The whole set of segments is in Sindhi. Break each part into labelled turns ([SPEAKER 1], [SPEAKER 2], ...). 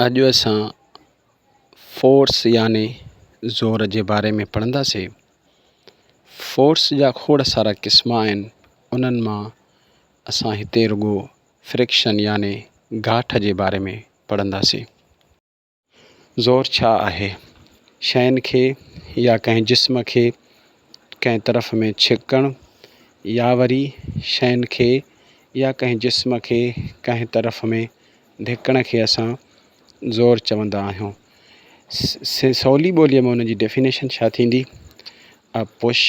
[SPEAKER 1] اڄ اسان فورس يعني زور جي باري ۾ پڙهنداسين. فورس جا کوڙ سارا قسم آهن، انهن مان اسان هتي رڳو فرڪشن يعني گاٺ جي باري ۾ پڙهنداسين. زور ڇا آهي؟ شين کي يا ڪنهن جسم کي ڪنهن طرف ۾ ڇڪڻ يا وري شين کي يا ڪنهن جسم کي ڪنهن طرف ۾ ڌڪڻ کي اسان زور چوندا آهيون. سولي ٻوليء ۾ ان جي ڊيفينيشن ڇا ٿيندي؟ A push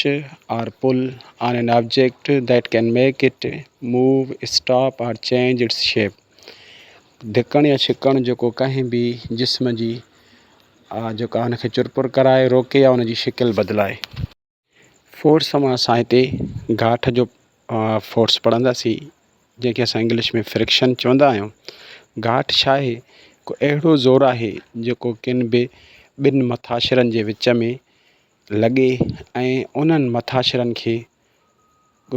[SPEAKER 1] or pull on an object that can make it move, stop or change its shape. ڌڪڻ يا ڇڪڻ جيڪو ڪنهن به جسم جي جيڪا ان کي چرپر ڪرائي، روڪي يا ان جي شڪل بدلائي. فورس مان اسان هتي گاٺ جو فورس پڙهنداسين جنهن کي اسان انگلش ۾ فرڪشن چوندا آهيون. گاٺ ڇا آهي؟ هڪ اهڙو زور آهي جيڪو ڪن به ٻن مٿاڇرن جي وچ ۾ لڳي ۽ انهن مٿاڇرن کي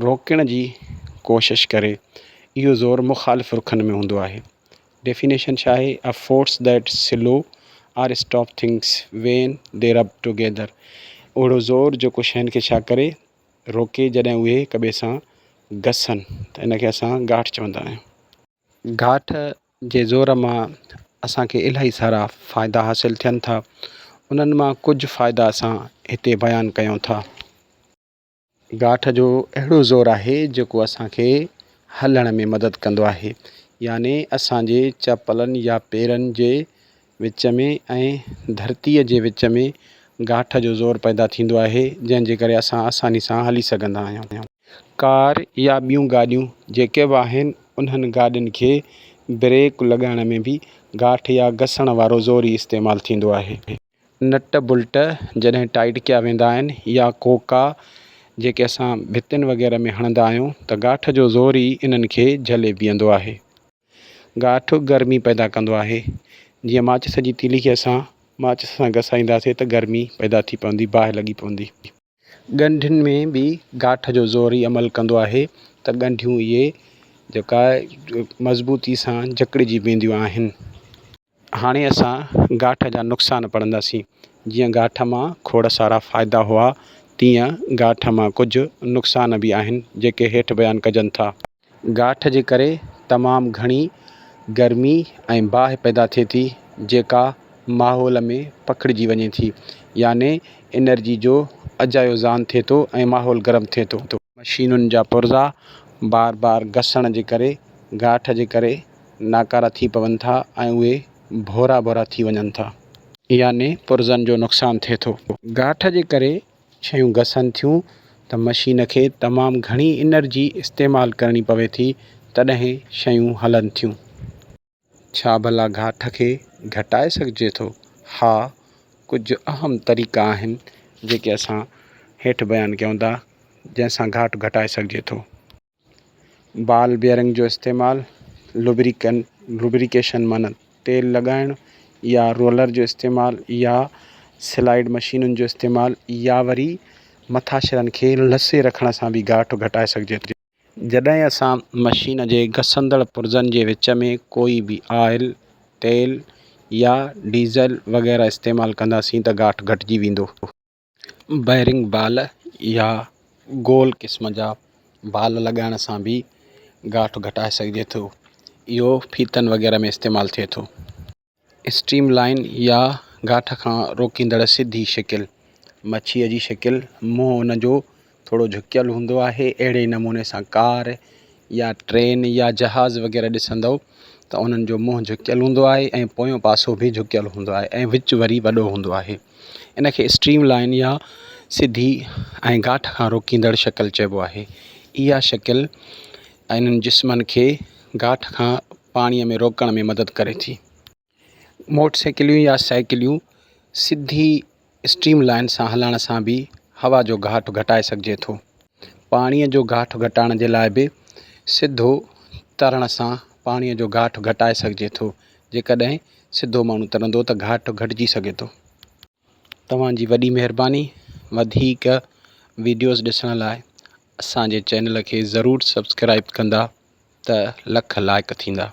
[SPEAKER 1] روڪڻ جي ڪوشش ڪري. اهو زور مخالف رخن ۾ هوندو آهي. ڊيفينيشن ڇا آهي؟ A force that slow or stop things when they rub together. اهڙو زور جيڪو شين کي ڇا ڪري؟ روڪي جڏهن اهي هڪ ٻئي سان گسن ته ان کي اسان گاٺ چوندا آهيون. گاٺ جي زور مان اسان کي الاهي سارا فائدا حاصل ٿين ٿا. انهن مان ڪجهه فائدا اسان هتي بيان ڪيون ٿا. گاٺ جو اهڙو زور آهي جيڪو اسان کي هلڻ ۾ مدد ڪندو آهي يعني اسان جي چپلن يا پيرن جي وچ ۾ ۽ ڌرتيء جي وچ ۾ گاٺ جو زور پيدا ٿيندو آهي جنهن جي ڪري اسان آساني سان هلي سگهندا آهيون. ڪار يا ٻيون گاڏيون جيڪي به آهن انهن گاڏين کي بريڪ لڳائڻ ۾ به گاٺ يا گسڻ وارو زور ئي استعمال ٿيندو آهي. نٽ بولٽ جڏهن ٽائيٽ ڪيا ويندا آهن يا ڪوڪا جيڪي اسان ڀتين وغيره ۾ هڻندا آهيون ته گاٺ جو زور ئي انهن کي جهلي بيهندو آهي. گاٺ گرمي پيدا ڪندو آهي. جيئن ماچس جي تيلي کي اسان ماچس سان گسائينداسين ته گرمي پيدا ٿي پوندي، باهه لڳي پوندي. ڳنڍين ۾ به گاٺ جو زور ئي عمل ڪندو آهي ته ڳنڍيون اهي جيڪا مضبوطي سان جڪڙجي وينديون آهن. هاڻي اسان گاٺ جا نقصان پڙهنداسين. جيئن گاٺ مان کوڙ سارا فائدا هئا، تيئن گاٺ مان ڪجهه نقصان به آهن، جيڪي هيٺ بيان ڪجن ٿا. گاٺ جي ڪري تمام گهڻي گرمي ۽ باهه پيدا ٿئي ٿي، جيڪا ماحول ۾ پکڙجي وڃي ٿي، يعني انرجي جو اجايو زيان ٿئي ٿو ۽ ماحول گرم ٿئي ٿو. مشينن جا پرزا بار بار گسڻ جي ڪري گاٺ جي ڪري ناڪارا ٿي پون ٿا ۽ اهي ڀورا ڀورا ٿي وڃن ٿا. يعني پرزن جو نقصان ٿئي ٿو. گاٺ جي ڪري شيون گسن ٿيون ته مشين کي تمام گهڻي انرجي استعمال ڪرڻي پوي ٿي تڏهن شيون هلن ٿيون. ڇا ڀلا گاٺ کي گهٽائي سگهجي ٿو؟ ها، ڪجهه اهم طريقا آهن جيڪي اسان هيٺ بيان ڪيون ٿا جنهن سان گاٺ گهٽائي سگهجي ٿو. بال بيئرنگ جو استعمال، لبريڪن Lubrication معنيٰ تيل لڳائڻ يا رولر جو استعمال يا سلائيڊ مشينن جو استعمال يا وري مٿاڇرن کي لسي رکڻ سان به گاٺ گهٽائي سگهجي ٿو. جڏهن اسان مشين جي گسندڙ پرزن جي وچ ۾ ڪوئي به آئل، تيل يا ڊيزل وغيره استعمال ڪنداسين ته گاٺ گهٽجي ويندو. بيرنگ بال يا گول قسم جا بال لڳائڻ سان به گاٺ گهٽائي سگهجي ٿو. اهو ڦيٿن وغيره ۾ استعمال ٿئي ٿو. اسٽريم لائن يا گاٺ کان روڪيندڙ سڌي شڪل، مڇيء جي شڪل، منهن ان جو ٿورو جهڪيل هوندو آهي اهڙي نموني سان ڪار يا ٽرين يا جهاز وغيره ڏسندؤ ته انهن جو منهن جهڪيل هوندو آهي ۽ پويون پاسو به جهڪيل هوندو آهي ۽ وچ وري وڏو هوندو آهي ان کي اسٽريم لائن يا سڌي ۽ گاٺ کان روڪيندڙ شڪل چئبو آهي اها شڪل انهن جسمن کي گاٺ کان پاڻيء ۾ روڪڻ ۾ مدد ڪري ٿي. موٽر سائيڪليون يا سائيڪليون سڌي اسٽريم لائن سان هلڻ سان به هوا جو گهاٽ گهٽائي سگهجي ٿو. پاڻيء جو گهاٽ گهٽائڻ جي لاء به سڌو ترڻ سان پاڻيء جو گهاٽ گهٽائي سگهجي ٿو. جيڪڏهن سڌو ماڻهو ترندو ته گهاٽ گهٽجي سگهي ٿو. توهان جي وڏي مهرباني وڌيڪ ويڊيوز ڏسڻ لاء اسان جي چينل کي ضرور سبسڪرائب ڪندا ته لک لائق ٿيندا.